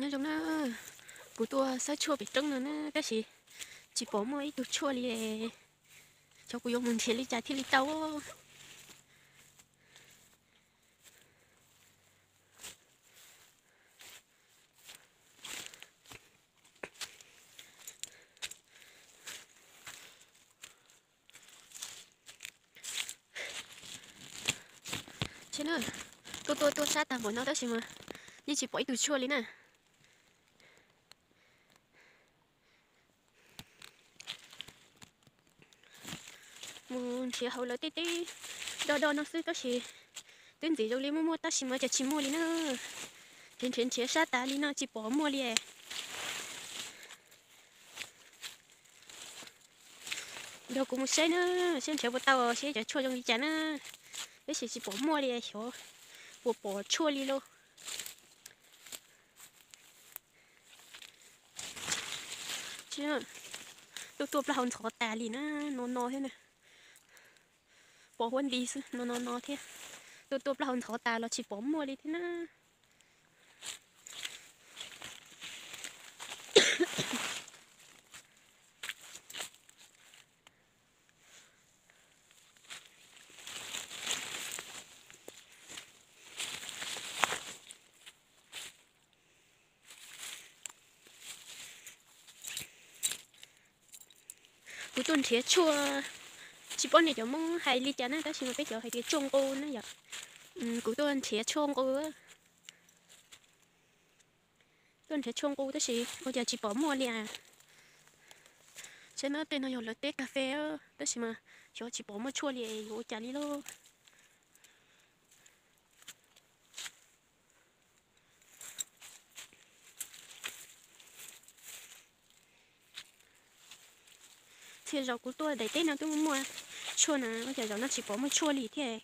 Nyob zoo na, kuv tuaj xawb tshuaj pem roob no na tab sis tsis pom muaj ib tug tshuaj li. Xyov kuv yuav mus nrhiav li cas thiaj li tau. Tuaj tuaj tuaj sab tag npaum no tab sis mas yeej tsis pom ib tug tshuaj li na. Mus nrhiav hauv lawv tej teb do do no xwb tab sis twb ntxim zoo li muaj muaj tab sis mas cas tsis muaj li na. Nrhiav nrhiav nrhiav sab tas li no tsis pom muaj li. Nrog kuv mus saib na, saib nrhiav puas tau seb cov tshuaj zoo li cas na. Tab sis tsis pom muaj li, xyov puas pom tshuaj li lauj. Tuaj tuaj plaub hau ntxhov tas li na, no no thiab na. Pom huab nti xwb no no no thiab. Tuaj tuaj plaub hau ntxhov tas los tsis pom muaj li thiab na. Kuv tuaj nrhiav tshuaj, tsis paub nej cov Hmoob hais li cas na tab sis mas peb cov hais tias tshuaj nqu na yom. Kuv tuaj nrhiav tshuaj nqu, tuaj nrhiav tshuaj nqu tab sis ua cas tsis pom muaj li. Saib na, tej no yog lawv teb kas fes tab sis mas xyov tsis pom muaj tshuaj li, yuav ua cas li lauj. Txhia zaus kuv tuaj daim teb no twb muaj tshuaj na, ua cas zaum no tsis pom muaj tshuaj li thiab.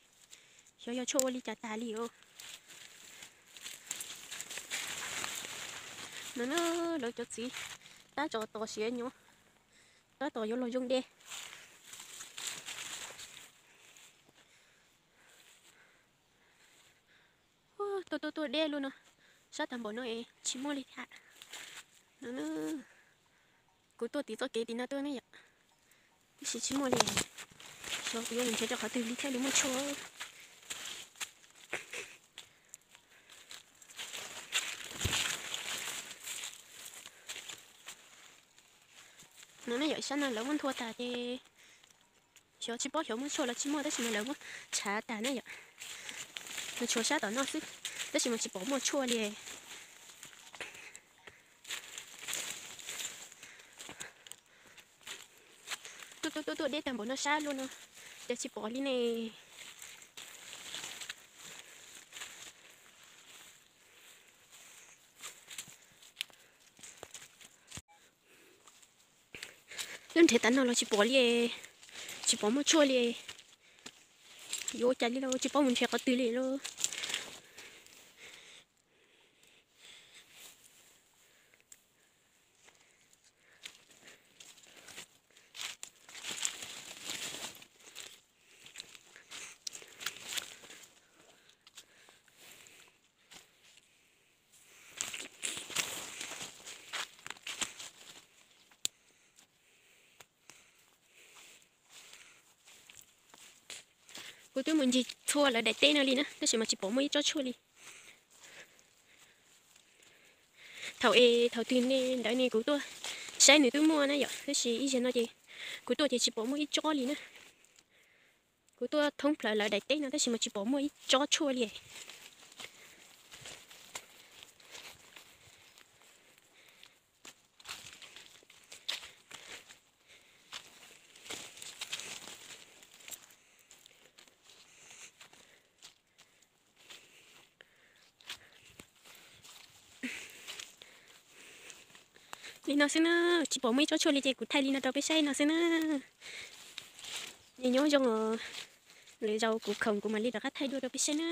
Xyov yog tshuaj ua li cas tas li os. No na, lawv cov txiv tab tom tos siav nyuv, tab tom yuav los zoo de. Tuaj tuaj tuaj deb lub no, sab tag npaum no es tsis muaj li thiab. No, kuv tuaj tim txoj kev tim no tuaj ne yom, tab sis tsis muaj li. Xyov kuv yuav mus nrhiav rau qhov twg li thiaj li muaj tshuaj. No ne yom, sab no lawv muab nthua tas ces xyov tsis paub xyov muaj tshuaj los tsis muaj tab sis mas lawv muab tshav tas ne yom. Nws tshuav sab tom no xwb tab sis mas tsis pom muaj tshuaj li. Tuaj tuaj tuaj tuaj deb tag npaum no sab luaj no, cas tsis pom li ne. Lub nrhiav tas no los tsis pom li, tsis pom muaj tshuaj li. Yuav ua cas li lauj, tsis paub mus nrhiav qhov twg li lauj. Kuv twb mus ncig txhua lawv daim teb no li na tab sis mas tsis pom muaj ib tsob tshuaj li. Thaum es thaum twg ne ntawd ne kuv tuaj saib nws twb muaj na yom, tab sis ib zaug no ces kuv tuaj ces tsis pom muaj ib tsob li na. Kuv tuaj thoob plaws lawv daim teb no tab sis mas tsis pom muaj ib tsob tshuaj li. Li no xwb na, tsis pom muaj ib tsob tshuaj li ces kuv thaij li no rau peb saib no xwb na. Nyob zoo os, lwm zaus kuv khoom kuv mam li rov qab thaij dua rau peb saib na.